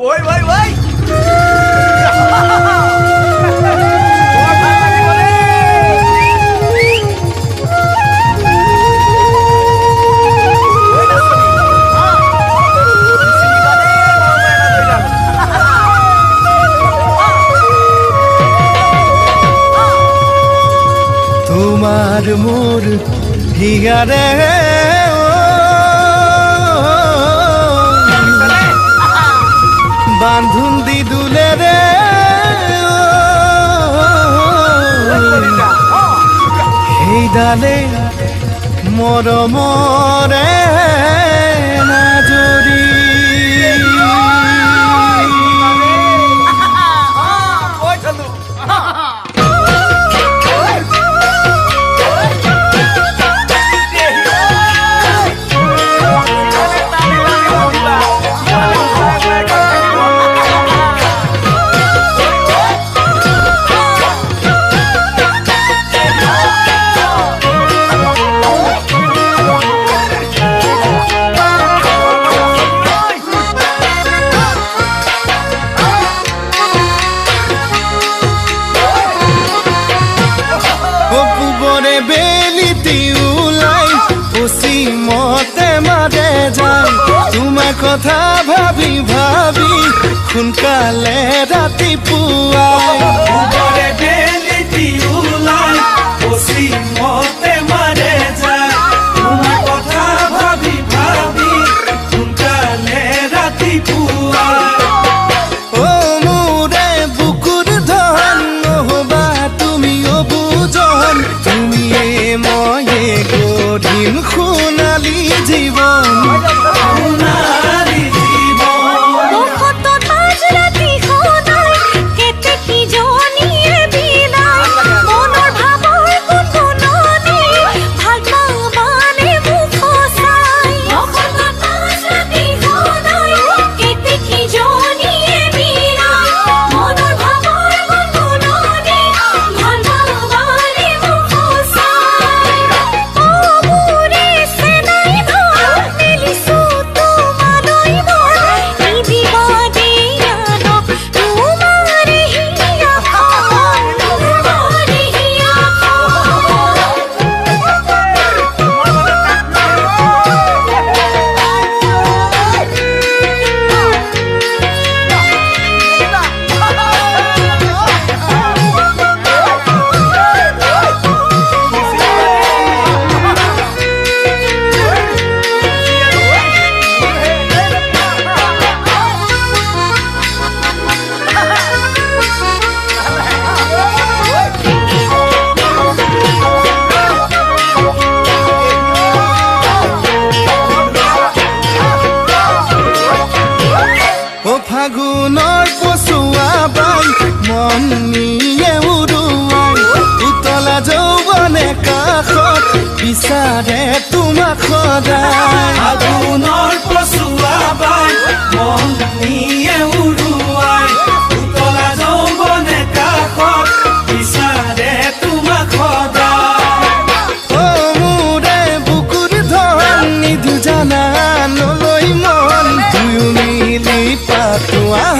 ঐ ঐ ঐ, বৰ ভাল লাগিব দেই। ঐ নাচনী, নিচিঙিবা দেই মৰমৰ এনাজৰীডাল। তোমাৰ মোৰ হিয়াৰে দেখিছানে? বান্ধোন দি দুলেৰে ঐ কলিতা, সেইডালে মৰমৰে নাজৰি। ঐ ধনু। যিমানে তালে তালে বান্ধিবা, সিমানে ওলাই ওলাই গৈ থাকিব। ঐ পূবৰে বেলিটি ওলাই পশ্চিমতে মাৰে যায়, তোমাৰ কথা ভাবি ভাবি সোনকালে ৰাতিপুৱাই। পূবৰে বেলিটি ওলাই পশ্চিমতে মাৰে যায়, তোমাৰ কথা ভাবি ভাবি সোনকালে ৰাতিপুৱাই। অ মোৰে বুকুৰ ধন, নহবা তুমি অবুজন, তুমিয়ে ময়ে গঢ়িম সোণালী জীৱন। সোণালী জীৱন। বসন্তত মাজৰাতি সদায় কেতেকীজনীয়ে বিলায়, মনৰ ভাৱৰ গুণগুণনি ভাল পাবানে মোক সঁচাই? বসন্তত মাজৰাতি সদায় কেতেকীজনীয়ে বিলায়, মনৰ ভাৱৰ গুণগুণনি ভাল পাবানে মোক সঁচাই? অ মোৰে চেনাই ধন, মেলিছো তোমালৈ মন, নিদিবা দিয়ানক তোমাৰে হিয়াখন, তোমাৰে হিয়াখন। মই মানে তাক নাই। অ ফাগুনৰ পচোৱা বাই মন নিয়ে উৰুৱাই, উতলা যৌৱনে কাষত বিচাৰে তোমাক সদায়। ফাগুনৰ পচোৱা বাই মন নিয়ে উৰুৱাই, উতলা যৌৱনে কাষত বিচাৰে তোমাক সদায়। অ মোৰে বুকুৰ ধন, নিদু জানা নলৈ মন, দুয়ো মিলি পাতো আহা।